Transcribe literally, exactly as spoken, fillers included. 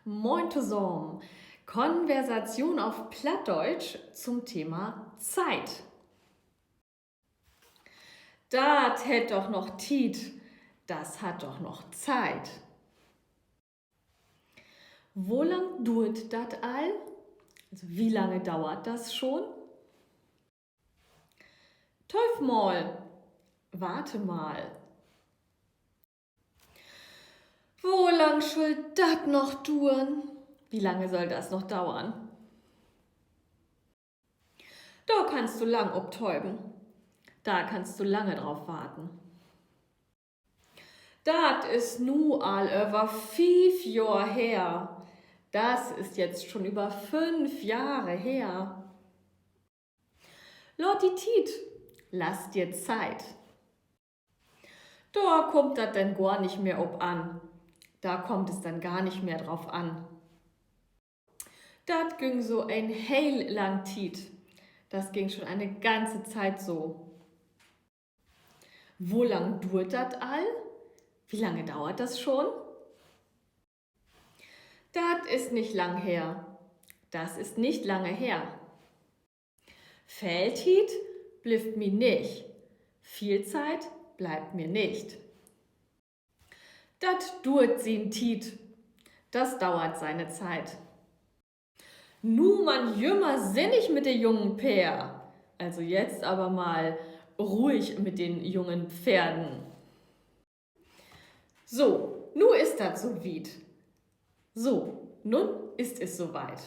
Moin tosamen. Konversation op Plattdeutsch to'n Thema Zeit. Dat hett doch noch Tiet. Das hat doch noch Zeit. Wo lang duert dat al? Also, wie lange dauert das schon? Tööv mal. Warte mal. Wo lang schull dat noch duern? Wie lange soll das noch dauern? Dor kannst du lang op töven. Da kannst du lange drauf warten. Dat is nu al över fief Johr her. Das ist jetzt schon über fünf Jahre her. Laat di Tiet. Lass dir Zeit. Dor kummt dat denn gor nich mehr op an. Da kommt es dann gar nicht mehr drauf an. Dat güng so en heel lang Tiet. Das ging schon eine ganze Zeit so. Wo lang duert dat al? Wie lange dauert das schon? Dat is nich lang her. Das ist nicht lange her. Veel Tiet blifft mi nich. Viel Zeit bleibt mir nicht. Dat duert sien Tiet. Das dauert seine Zeit. Nu man jümmer sinnig mit de jungen Peer. Also jetzt aber mal ruhig mit den jungen Pferden. So, nu is dat so wiet. So, nun ist es soweit.